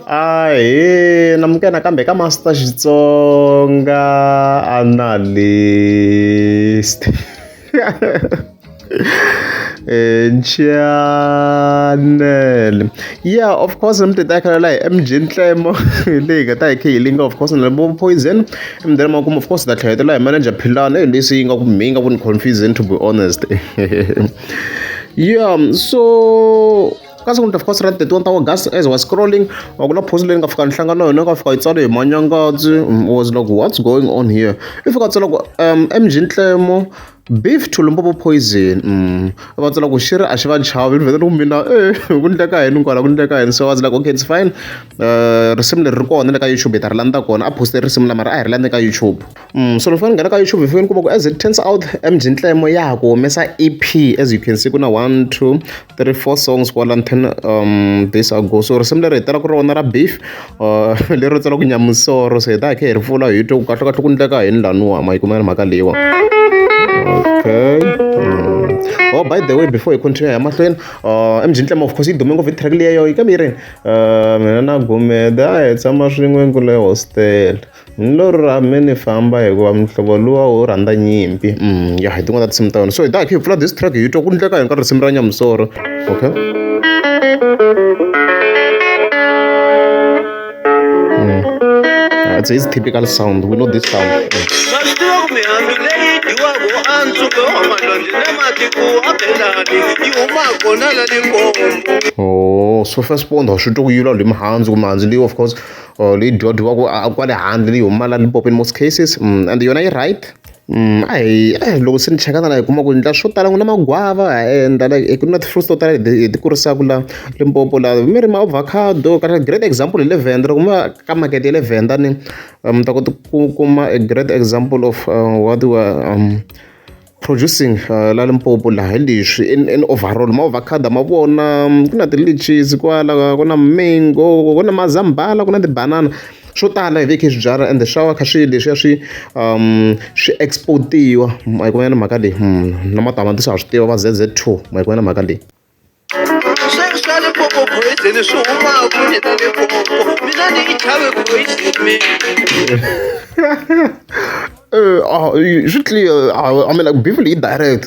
Ahee namukela nakambe ka Master Xitsonga Analyst channel yeah of course mi tita khalela hi M_G Ntlemo leyi nga ta hi kha hi linga of course na vo Poison and then makumu of course ta tlhela hi manager Philani leswi yi nga ku me yi nga ku ni confusing to be honest yeah so ka siku of course ra 31 ta August as was scrolling wa ku na post leyi nga fika ni hlangana na yona yi nga fika yi tsale hi manyangatsi was like what's going on here i fika tsala ku M_G Ntlemo beef to Limpopo poison va tsala ku xi ri a xi va chavi ni vheta ni ku mina e ku ndleka yini kwala ku ndleka yini so I was like okay it's fine risimu leri ri kona le ka YouTube hi ta ri landza kona a post risimu la mara a hi ri landzi ka YouTube so loko ni nghena ka YouTube hi fike ni kuma ku as it turns out M_G Ntlemo ya ha ku humesa E_P as you can see ku na 1 2 3 4 songs kwala 10 days ago so risimu leri hi talaka rona ra beef lero tsala ku nyamusoro so hi ta hi kha hi ri pfula hi twa ku kahle kahle ku ndleka yini laniwa ma yi kumela mhaka leyiwa okay oh by the way before hi continue ya mahlweni M_G Ntlemo of course yi dume ngopfu hi track liya yo yi kambe yi ri mina na Gumede a hi tshama swin'we kule hostel ni lo rhame ni famba hikuva muhlovo luwa wo rhandza nyimpi ya hi tin'wana ta tinsimu ta yona so hi ta hi kha hi pfula this track hi twa ku ndleka yini ka risimu ra nyamusoro okay It's his typical sound. We know this sound. Swa swi tiva ku mihandzu leyi dyiwaka a wa malwandle na matiko a belani yi huma kona la Limpopo. Oh, so first point swi twa ku yi lwa mihandzu ku mihandzu leyi of course leyi dyiwa kwale handle leyi huma la Limpopo in most cases and yona yi right a hi loko se ni cheka na la hi kuma ku ndla swo tala ku na magwava ha endla like ku na ti-fruits to tala hi ti kurisaka la Limpopo la mi ri ma-avocado kahle great example hi le Venda loko mo ya ka makete ya le Venda ni mi ta kota ku kuma a great example of what we are producing la Limpopo laha hi leswi in overall ma-avocado ma vona ku na ti-litches kwala ku na mango ku na mazambhala ku na tibanana swo tala hi veke hi swi byala ende swa va kha swi leswiya swi swi export-iwa ma yi kumela na mhaka leyi na matamatisi ha swi tiva va Z_Z2 ma yi kumela na mhaka leyi Sweswi swa Limpopo poison swi huma kwini na Limpopo mina ni yi chavi poison mina. Swi clear I mean like beef leyi direct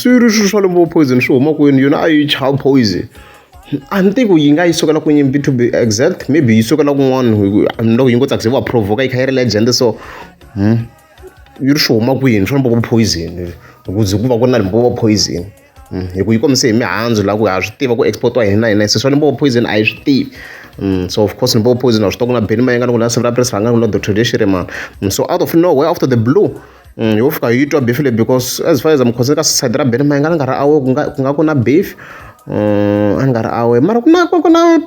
swi ri swi swa Limpopo poison swi huma kwini yona a yi chavi poison a ni tivi ku yi nga yi sukela kwini nyimpi to be exact maybe yi sukela kun'wana loko yi ngo tsakisa hi va provoka yi kha yi ri legend so yi ri swi huma kwini swa Limpopo poison ku ze ku va ku ri na Limpopo poison hi ku yi kombise hi mihandzu laha ku ha swi tiva ku export-iwa hina na hina se swa Limpopo poison a hi swi tivi so of course Limpopo poison ha swi tiva ku na Benny Mayengani ku na Sivira Press Rhangani ku na Dr Shirimani so out of nowhere out of the blue yo fika yi twa beef leyi because as far as I'm concerned ka side ra Benny Mayengani nga ri awe ku nga ku nga ku na beef a nga ri awe mara ku na ku na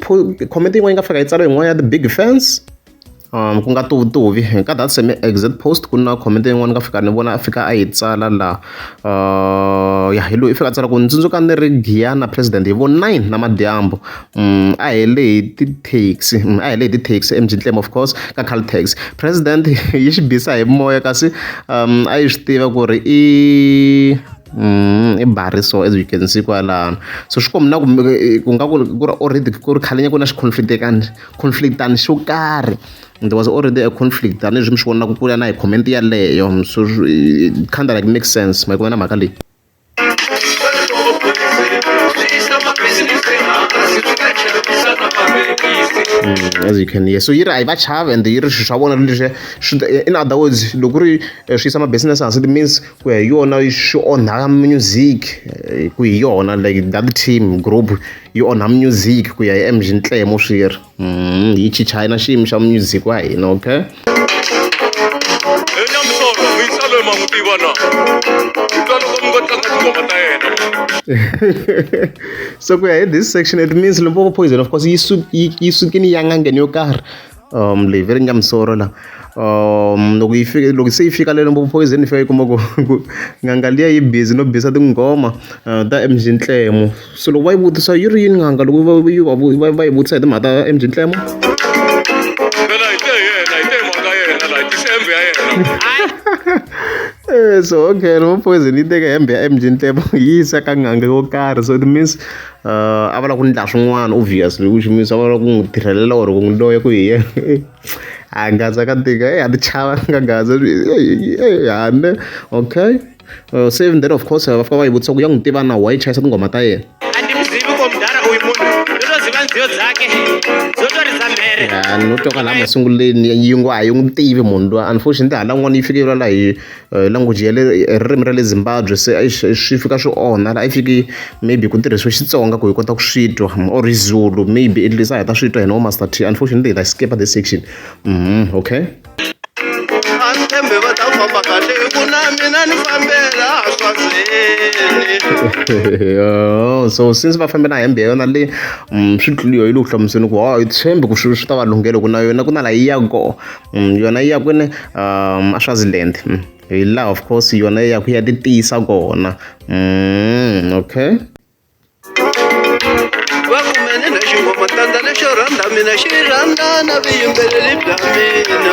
comment yin'wana yi nga fika yi tsala yin'wana ya the big fans ku nga Tuvutuvi ka that same exact post ku na comment yin'wana nga fika ni vona a fika a yi tsala la ya hi loyi i fika a tsala ku ni tsundzuka ni ri Giyani president hi vo 9 namadyambu a hele hi ti-taxi a hele hi ti-taxi M_G Ntlemo of course ka Caltex president yi xi bisa hi moya kasi a yi swi tiva ku ri i i bari so as you can see kwalano so swi komba na ku ku nga ku ku ri already ku ri khale ku na xi-conflict conflict-ani xo karhi there was already a conflict tanihileswi mi swi vonaka ku ya na hi comment yaleyo so it kind of like makes sense ma yi kuma na mhaka leyi Swa Limpopo poison swi yisa mabisinisi ehansi swi nga chavisa na vavekisi. As you can hear so yi ri a yi va chavi and yi ri swilo swa vona leswi swi in other words loko ku ri swi yisa ma-business hansi it means ku ya hi yona swi onha music ku hi yona like that team group yi onha music ku ya hi M_G Ntlemo swi ri yi chichana xiyimo xa music wa hina okay He Nyamusoro muyisa loyi ma n'wi tiva na hi twa loko mi ngo tlanga tinghoma ta yena so ku ya hi this section it means Limpopo poison of course yi yi sukini ya n'angeni yo karhi leyi ve ri Nyamusoro la loko yi fika loko se yi fika le Limpopo poison yi fika yi kuma ku ku n'anga liya yi busy no bisa tinghoma ta M_G Ntlemo so loko va yi vutisa yi ri yini n'anga loko va yi va va yi vutisa hi timhaka ta M_G Ntlemo phela hi te hi yena hi te hi mhaka yena la hi tise hembe ya yena So okay, vo poison yi teka hembe ya M_G Nhlemo yi yisa ka n'anga yo karhi, so it means a va lava ku endla swin'wana obviously, which means a va lava ku n'wi tirhelela or ku n'wi loya ku hi yena. A Gaza ka tika, ha ti chava ka Gaza hane okay. Se even then of course va fika va yi vutisa ku ya n'wi tiva na why yi chayisa tinghoma ta yena. Andimuzivi ko mudhara uyu munhu ndotoziva nziyo dzake dzotoridza mhere. Ya no twa kwala masunguleni yi ngo a yi n'wi tivi munhu luya, unfortunately hala kun'wana yi fike yi vulavula hi language ya le ririmi ra le Zimbabwe, se eish swi fika swi onha la a yi fiki maybe ku tirhisiwe Xitsonga ku hi kota ku swi twa or Zulu maybe at least a hi ta swi twa hina vo Master T, unfortunately hi ta skip this section. Okay. A ni tshembi va ta famba kahle hi ku na mina ni fambela Swazini. Oh, so since va fambe na hembe ya yona le swi tluliwa yi le ku hlamuseleni ku hi tshembi ku swi ta va lunghela ku na yona ku na laha yi yaka kona. Yona yi ya kwini a Swaziland, hi laha of course yona yi ya ku ya ti tiyisa kona. Okay. Va kumene na xingoma tandza lexo rhandza mina xi rhandza na vuyimbeleri bya mina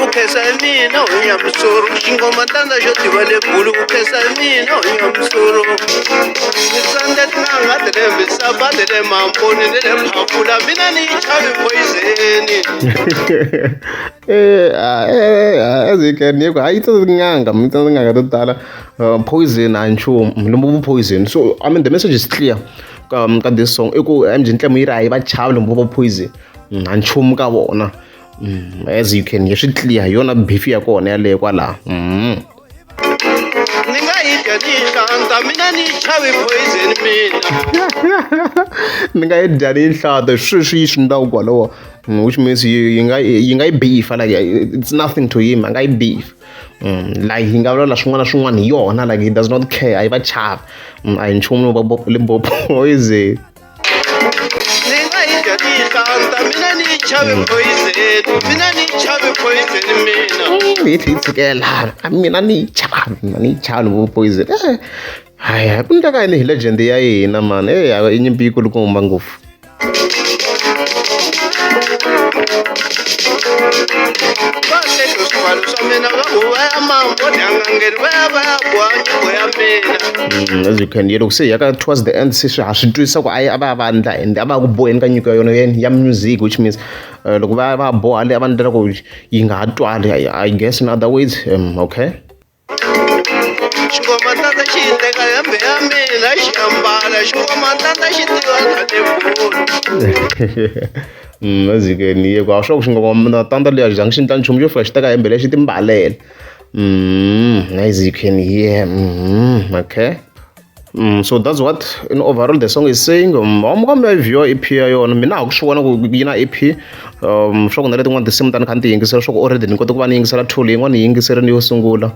u khensa hi mina ho nyamusoro xingoma tandza xo tiva le bulu u khensa hi mina ho nyamusoro ni tsandze tin'anga ti le misava ni le mamboni ni le mphafula mina ni yi chavi poyizeni. As you can hear, hayi yi tsandza tin'anga yi tsandza tin'anga to tala. Poison a hi nchumu Limpopo poison, so I mean the message is clear ka this song i ku M_G Ntlemo yi ri a yi va chavi Limpopo poison, a nchumu ka vona. As you can hear swi clear hi yona beef ya kona yaleyo kwalaho. Ni nga yi dya ni yi hlanta mina ni yi chavi poison mina. Ni nga yi dya ni yi hlanta sweswi yi swi endlaka kwalaho, which means yi nga yi nga yi beef-a like it's nothing to him a nga yi beef. Like yi nga vulavula swin'wana na swin'wana hi yona like he does not care a yi va chavi, a hi nchumu Limpopo poison. Ni nga yi dya ni yi hlanta mina ni yi chavi poison mina ni yi chavi poison mina. Yi tlhe yi tshikela mina ni yi chavi mina ni yi chavi Limpopo poison. Hayi ku endleka yini hi legend ya hina mani, i nyimpi yi kulukumba ngopfu. Va teke swimbalo swa mina va ku va ya mambo dyangangeni va ya va ya boha nyiko ya mina. As you can hear loko se hi ya ka towards the end se swi ha swi twisisa ku a yi a va ya va endla ende a va ya ku boheni ka nyiko ya yona ya music, which means loko va ya va ya boha le a va endlela ku yi nga ha twali I guess in other words, okay. Xingoma tata xi yi teka hembe ya mina xi ambala xingoma tata xi tiva na le bulu. As you can hear ku a swa ku xingoma tanda leyi a xi zangi xi endla nchumu xo fika xi teka hembe leyi xi timbalela. As you can hear, okay. So that's what in overall the song is saying. Kambe yi view EP ya yona mina ha ku swi vona ku yi na EP, swa ku na letin'wana tinsimu ta ni kha ni ti yingisela swa ku already ni kota ku va ni yingisela two leyin'wana ni yingiserini yo sungula.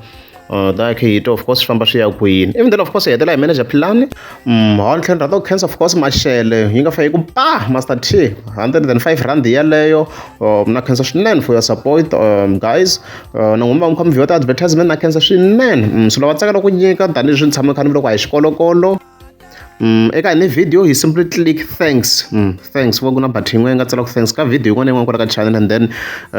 Ta khe hi twa of course swi famba swi ya kwini, even then of course hi hetelela hi manager Philani. Ha ni tlhela ni rhandza ku khensa of course Mashele yi nga fa yi ku pa Master T R105 yeleyo. Na khensa swinene for your support guys. Na n'wina mi kha mi view ti-advertisement na khensa swinene. So lava tsakelaka ku nyika tanihileswi ni tshama ni kha ni vula ku a hi xikolokolo, eka any video you simply click thanks, thanks ku na button yin'wana yi nga tsariwa ku thanks ka video yin'wana na yin'wana kwala ka channel, and then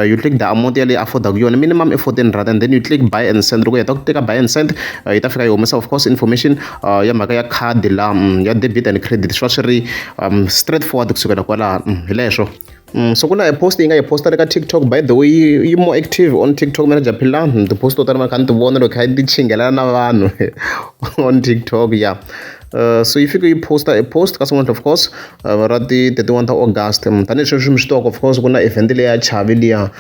you click the amount yaleyi affordaka yona minimum i R14 and then you click buy and send. Loko u heta ku teka buy and send yi ta fika yi humesa of course information ya mhaka ya khadi la ya debit and credit, swi va swi ri straight forward kusukela kwalaho, hi leswo. So ku na post yi nga yi posta le ka TikTok, by the way yi more active on TikTok manager Philani, ti-post to tala ni kha ni ti vona loko kha ti chinghelana na vanhu on TikTok ya. So yi fike yi posta a post ka swin'wana of course ra ti 31 ta August, tanihileswi mi swi tivaka of course ku na event leyi ya Chavi liya.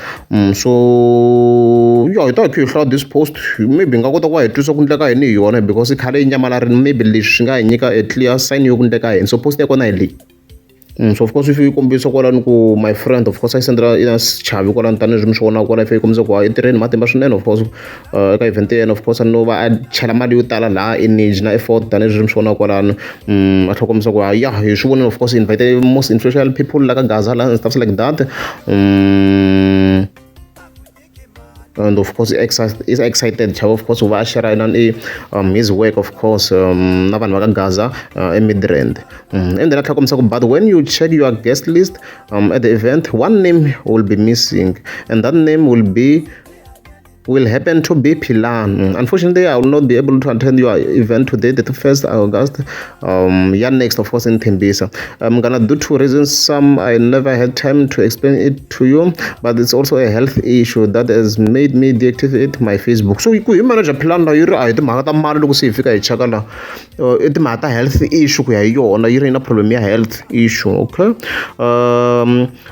So ya hi ta hi kha hi hlaya this post maybe hi nga kota ku va hi twisa ku endleka yini hi yona because i khale yi nyamalarile, maybe leswi swi nga hi nyika a clear sign yo ku endleka yini. So post ya kona hi leyi. So of course yi fike yi kombisa kwalano ku my friend of course a yi sendela ina Chavi kwalano tanihileswi mi swi vonaka kwala, yi fike yi kombisa ku hayi i tirheni hi matimba swinene of course eka event ya yena of course no va a chela mali yo tala laha energy na effort tanihileswi mi swi vonaka kwalano. A tlhela kombisa ku ya hi swi vonile of course invite most influential people la ka Gaza la and stuff like that. And of course is excited Chavi of course ku va a share inani i his work of course na vanhu va ka Gaza eMidrand. And then a tlhela kombisa ku but when you check your guest list at the event one name will be missing and that name will be Will happen to be Philan. Unfortunately, I will not be able to attend your event today, the 1st August. Yeah, next, of course, in Tembisa. I'm gonna do two reasons. Some I never had time to explain it to you, but it's also a health issue that has made me deactivate my Facebook. So, ku hi manager Philan la yi ri a hi timhaka ta mali loko se hi fika hi cheka la i timhaka ta health issue ku ya hi yona yi ri na problem ya health issue, okay?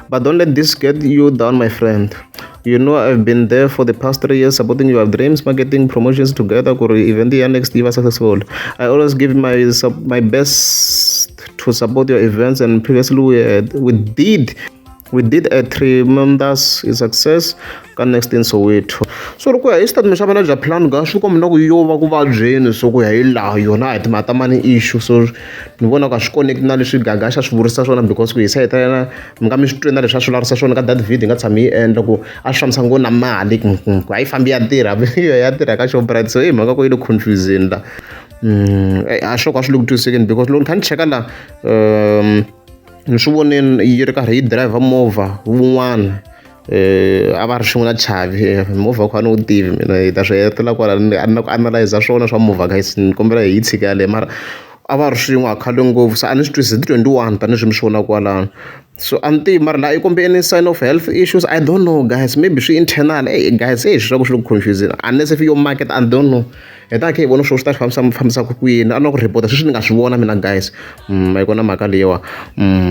But don't let this get you down, my friend. You know I've been there for the past 3 years supporting your dreams, marketing, promotions together ku ri event ya next yi va successful. I always give my best to support your events, and previously we did a tremendous success ka next in Soweto. So loko ya hi statement xa manager plan ga swi komba na ku yo va ku vabyeni, so ku ya hi laha yona a hi timhaka ta money issue. So ni vona ku a swi connect na leswi Gaga xa swi vurisa swona, because ku hi sayita yena mi nga mi swi twi na leswi a swi vurisa swona ka that video hi nga tshami yi endla ku a swi fambisa ngo na mali ku a yi fambi ya tirha ya tirha ka Shoprite. So i mhaka ku yi le confusing la. A swo ka swi le ku twisisekeni, because loko ni kha ni cheka la ni swi vonini yi ri karhi yi driver movha wun'wana, a va ri swin'we na Chavi. Movha kha ni wu tivi mina, hi ta swi hetela kwala. A ni na ku analyze swona swa movha, guys, ni kombela hi yi tshika yaleyo, mara a va ri swin'we a khale ngopfu, se a ni swi twisisi hi 21 tanihileswi mi swi vonaka kwalano. So a ni tivi, mara laha yi kombe any sign of health issues. I don't know, guys, maybe swi internal. Hey guys, hey, swi swa ku swi le ku confusing unless if yo market, I don't know. Hi ta kha hi vona swo swi ta fambisa fambisaka ku yini. A na ku report sweswi ni nga swi vona mina, guys. Ma yi kona mhaka leyiwa.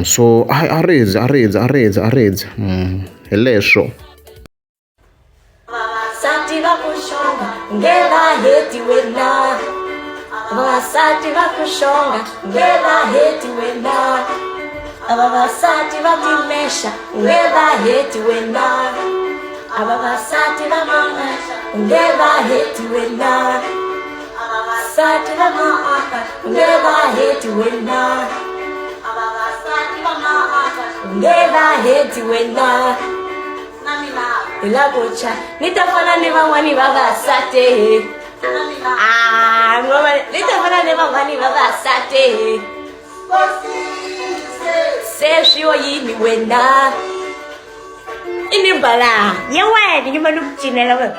So a ridzi a ridzi a ridzi a ridzi hi leswo. Vavasati va ku xonga nge va heti wena. Vavasati va ku xonga nge va heti wena. Vavasati va timexa nge va heti wena. Vavasati va mamexa nge va heti wena. Vavasati va maaka nge va heti wena. Vavasati va maaka nge va heti wena. Hi la ku cha ni ta fana ni van'wani vavasati. Ah, ngoma ni ta fana ni van'wani vavasati. Se swi yo yini wena? I ni mbala ye wena ni mani ku cinela wena.